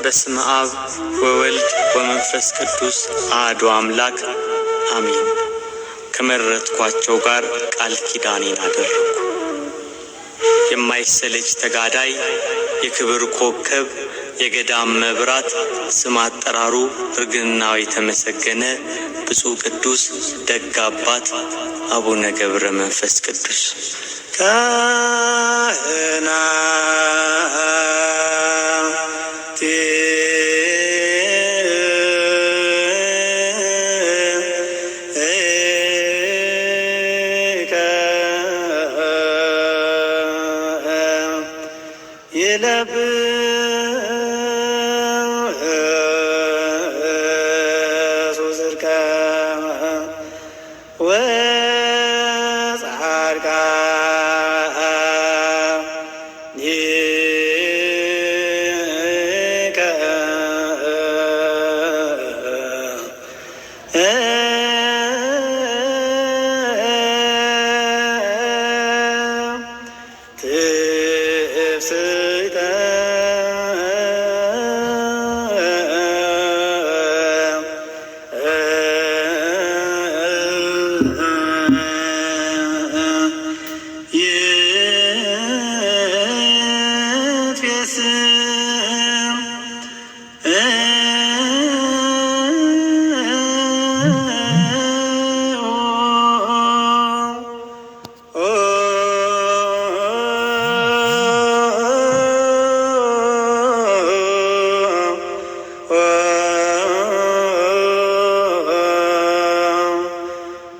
በስመ አብ ወወልድ ወመንፈስ ቅዱስ አሐዱ አምላክ አሜን። ከመረጥኳቸው ጋር ቃል ኪዳኔን አደረግኩ። የማይሰለች ተጋዳይ፣ የክብር ኮከብ፣ የገዳም መብራት፣ ስም አጠራሩ እርግናው የተመሰገነ ብፁዕ ቅዱስ ደግ አባት አቡነ ገብረ መንፈስ ቅዱስ። ካህናት ይለብሱ ጽድቀ ወጻድቃኒከ ትፍስሕተ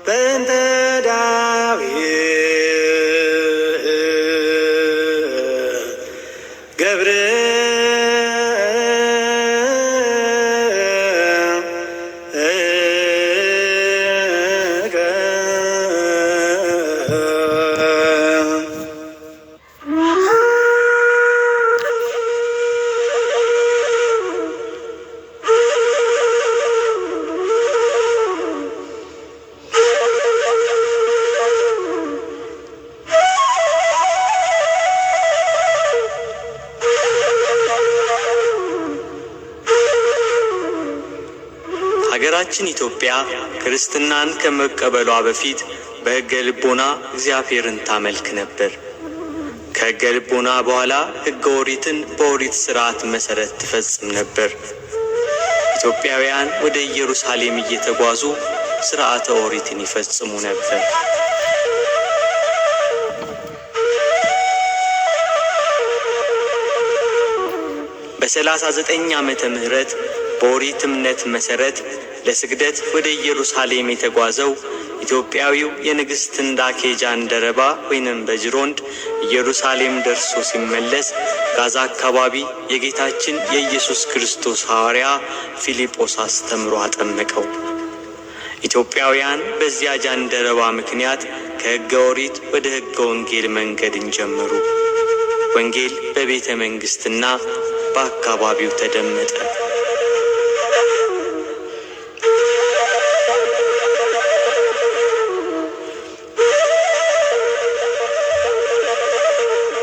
በእንተ ዳዊት ገብር ሀገራችን ኢትዮጵያ ክርስትናን ከመቀበሏ በፊት በሕገ ልቦና እግዚአብሔርን ታመልክ ነበር። ከሕገ ልቦና በኋላ ሕገ ኦሪትን በኦሪት ሥርዓት መሠረት ትፈጽም ነበር። ኢትዮጵያውያን ወደ ኢየሩሳሌም እየተጓዙ ሥርዓተ ኦሪትን ይፈጽሙ ነበር። በ39 ዓመተ ምህረት በኦሪት እምነት መሠረት ለስግደት ወደ ኢየሩሳሌም የተጓዘው ኢትዮጵያዊው የንግሥት ህንዳኬ ጃንደረባ ወይንም በጅሮንድ ኢየሩሳሌም ደርሶ ሲመለስ ጋዛ አካባቢ የጌታችን የኢየሱስ ክርስቶስ ሐዋርያ ፊልጶስ አስተምሮ አጠመቀው። ኢትዮጵያውያን በዚያ ጃንደረባ ምክንያት ከሕገ ኦሪት ወደ ሕገ ወንጌል መንገድን ጀመሩ። ወንጌል በቤተ መንግሥትና በአካባቢው ተደመጠ።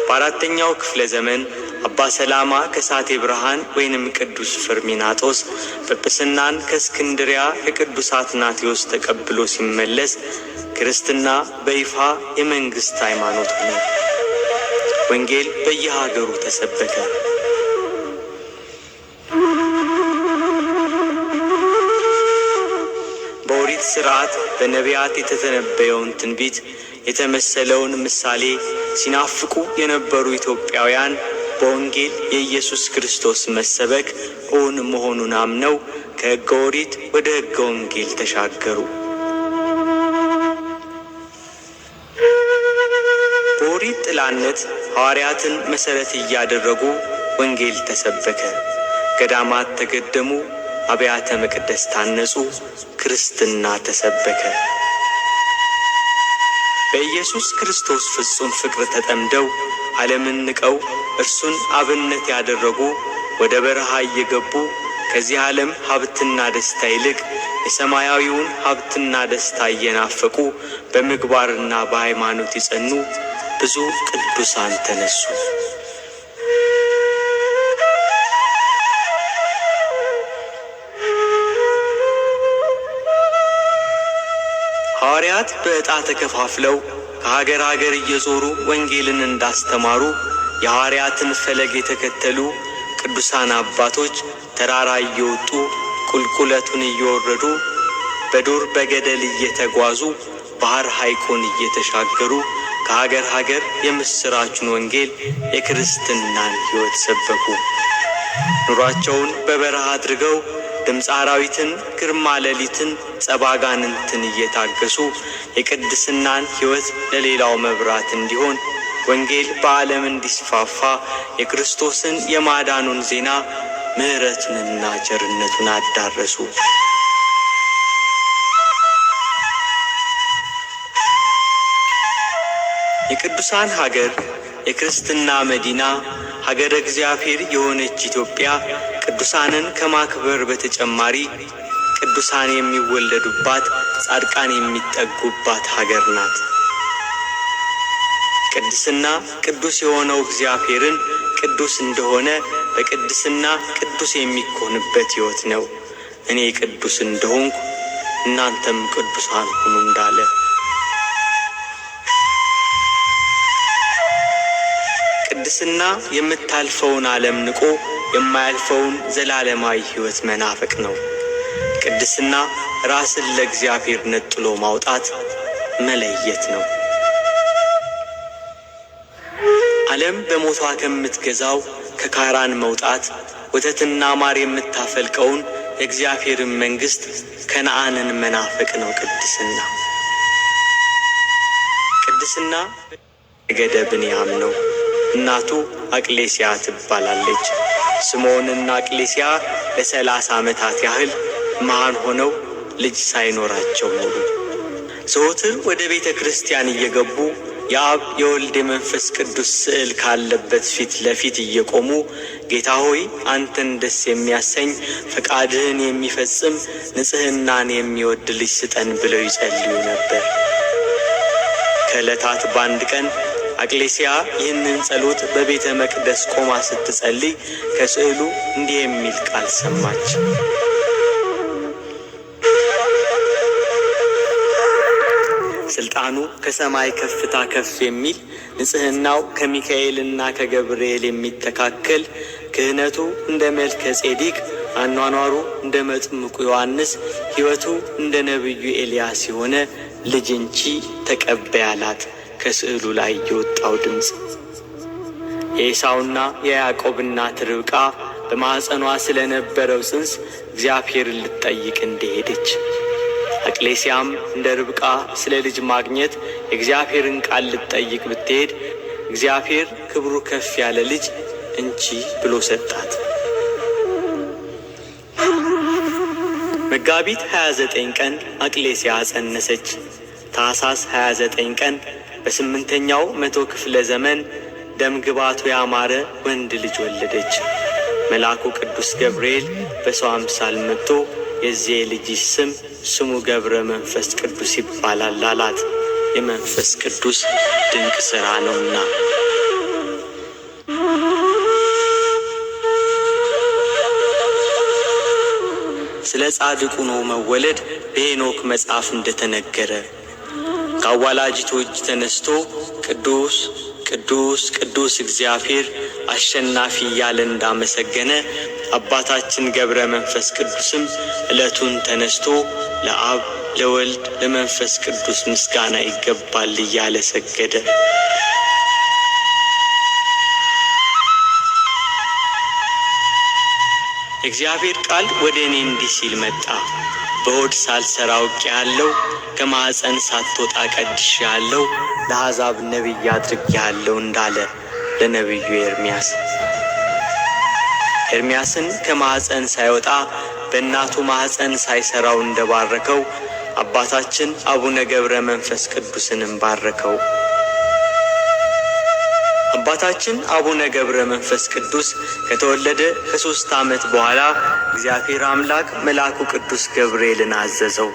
በአራተኛው ክፍለ ዘመን አባ ሰላማ ከሳቴ ብርሃን ወይንም ቅዱስ ፍርሚናጦስ ጵጵስናን ከእስክንድሪያ ከቅዱስ አትናቴዎስ ተቀብሎ ሲመለስ ክርስትና በይፋ የመንግሥት ሃይማኖት ሆነ። ወንጌል በየሀገሩ ተሰበከ። በኦሪት ሥርዓት በነቢያት የተተነበየውን ትንቢት የተመሰለውን ምሳሌ ሲናፍቁ የነበሩ ኢትዮጵያውያን በወንጌል የኢየሱስ ክርስቶስ መሰበክ እውን መሆኑን አምነው ከሕገ ኦሪት ወደ ሕገ ወንጌል ተሻገሩ። በኦሪት ጥላነት ሐዋርያትን መሠረት እያደረጉ ወንጌል ተሰበከ። ገዳማት ተገደሙ፣ አብያተ መቅደስ ታነጹ፣ ክርስትና ተሰበከ። በኢየሱስ ክርስቶስ ፍጹም ፍቅር ተጠምደው ዓለምን ንቀው እርሱን አብነት ያደረጉ ወደ በረሃ እየገቡ ከዚህ ዓለም ሀብትና ደስታ ይልቅ የሰማያዊውን ሀብትና ደስታ እየናፈቁ በምግባርና በሃይማኖት የጸኑ ብዙ ቅዱሳን ተነሱ። ሐዋርያት በዕጣ ተከፋፍለው ከሀገር ሀገር እየዞሩ ወንጌልን እንዳስተማሩ የሐዋርያትን ፈለግ የተከተሉ ቅዱሳን አባቶች ተራራ እየወጡ፣ ቁልቁለቱን እየወረዱ፣ በዱር በገደል እየተጓዙ፣ ባህር ሐይቁን እየተሻገሩ ከሀገር ሀገር የምሥራቹን ወንጌል የክርስትናን ሕይወት ሰበኩ። ኑሯቸውን በበረሃ አድርገው ድምፀ አራዊትን፣ ግርማ ሌሊትን፣ ጸባጋንንትን እየታገሱ የቅድስናን ሕይወት ለሌላው መብራት እንዲሆን፣ ወንጌል በዓለም እንዲስፋፋ የክርስቶስን የማዳኑን ዜና ምሕረቱንና ቸርነቱን አዳረሱ። የቅዱሳን ሀገር፣ የክርስትና መዲና፣ ሀገረ እግዚአብሔር የሆነች ኢትዮጵያ ቅዱሳንን ከማክበር በተጨማሪ ቅዱሳን የሚወለዱባት፣ ጻድቃን የሚጠጉባት ሀገር ናት። ቅድስና ቅዱስ የሆነው እግዚአብሔርን ቅዱስ እንደሆነ በቅድስና ቅዱስ የሚኮንበት ሕይወት ነው። እኔ ቅዱስ እንደሆንኩ እናንተም ቅዱሳን ሁኑ እንዳለ። ቅድስና የምታልፈውን ዓለም ንቆ የማያልፈውን ዘላለማዊ ሕይወት መናፈቅ ነው። ቅድስና ራስን ለእግዚአብሔር ነጥሎ ማውጣት፣ መለየት ነው። ዓለም በሞቷ ከምትገዛው ከካራን መውጣት፣ ወተትና ማር የምታፈልቀውን የእግዚአብሔርን መንግሥት ከነዓንን መናፈቅ ነው ቅድስና። ቅድስና ነገደ ብንያም ነው። እናቱ አቅሌስያ ትባላለች። ስምዖንና አቅሌስያ ለ30 ዓመታት ያህል መሃን ሆነው ልጅ ሳይኖራቸው ኖሩ። ዘወትር ወደ ቤተ ክርስቲያን እየገቡ፣ የአብ የወልድ የመንፈስ ቅዱስ ስዕል ካለበት ፊት ለፊት እየቆሙ፣ ጌታ ሆይ፣ አንተን ደስ የሚያሰኝ፣ ፈቃድህን የሚፈጽም፣ ንጽሕናን የሚወድ ልጅ ስጠን ብለው ይጸልዩ ነበር። ከዕለታት በአንድ ቀን አቅሌስያ ይህንን ጸሎት በቤተ መቅደስ ቆማ ስትጸልይ ከስዕሉ እንዲህ የሚል ቃል ሰማች። ስልጣኑ ከሰማይ ከፍታ ከፍ የሚል፣ ንጽሕናው ከሚካኤልና ከገብርኤል የሚተካከል፣ ክህነቱ እንደ መልከ ጼዴቅ፣ አኗኗሩ እንደ መጥምቁ ዮሐንስ፣ ሕይወቱ እንደ ነቢዩ ኤልያስ የሆነ ልጅ እንቺ ተቀበይ አላት ከስዕሉ ላይ የወጣው ድምፅ። የኤሳውና የያዕቆብ እናት ርብቃ በማኅፀኗ ስለነበረው ጽንስ እግዚአብሔርን ልትጠይቅ እንደሄደች፣ አቅሌስያም እንደ ርብቃ ስለ ልጅ ማግኘት የእግዚአብሔርን ቃል ልትጠይቅ ብትሄድ እግዚአብሔር ክብሩ ከፍ ያለ ልጅ እንቺ ብሎ ሰጣት። መጋቢት 29 ቀን አቅሌስያ ጸነሰች። ታኅሳስ 29 ቀን በስምንተኛው መቶ ክፍለ ዘመን ደም ግባቱ ያማረ ወንድ ልጅ ወለደች። መልአኩ ቅዱስ ገብርኤል በሰው አምሳል መጥቶ የዚህ የልጅሽ ስም ስሙ ገብረ መንፈስ ቅዱስ ይባላል አላት። የመንፈስ ቅዱስ ድንቅ ሥራ ነውና። ስለ ጻድቁ ኖህ መወለድ በሄኖክ መጽሐፍ እንደተነገረ፣ ከአዋላጅቱ እጅ ተነስቶ ቅዱስ ቅዱስ ቅዱስ እግዚአብሔር አሸናፊ እያለ እንዳመሰገነ፣ አባታችን ገብረ መንፈስ ቅዱስም ዕለቱን ተነስቶ ለአብ ለወልድ ለመንፈስ ቅዱስ ምስጋና ይገባል እያለ ሰገደ። የእግዚአብሔር ቃል ወደ እኔ እንዲህ ሲል መጣ። በሆድ ሳልሰራ አውቄሃለሁ፣ ከማኅፀን ሳትወጣ ቀድሼሃለሁ፣ ለአሕዛብ ነቢይ አድርጌሃለሁ እንዳለ ለነቢዩ ኤርምያስ። ኤርምያስን ከማኅፀን ሳይወጣ፣ በእናቱ ማኅፀን ሳይሰራው እንደባረከው አባታችን አቡነ ገብረ መንፈስ ቅዱስንም ባረከው። አባታችን አቡነ ገብረ መንፈስ ቅዱስ ከተወለደ ከ3 ዓመት በኋላ እግዚአብሔር አምላክ መልአኩ ቅዱስ ገብርኤልን አዘዘው።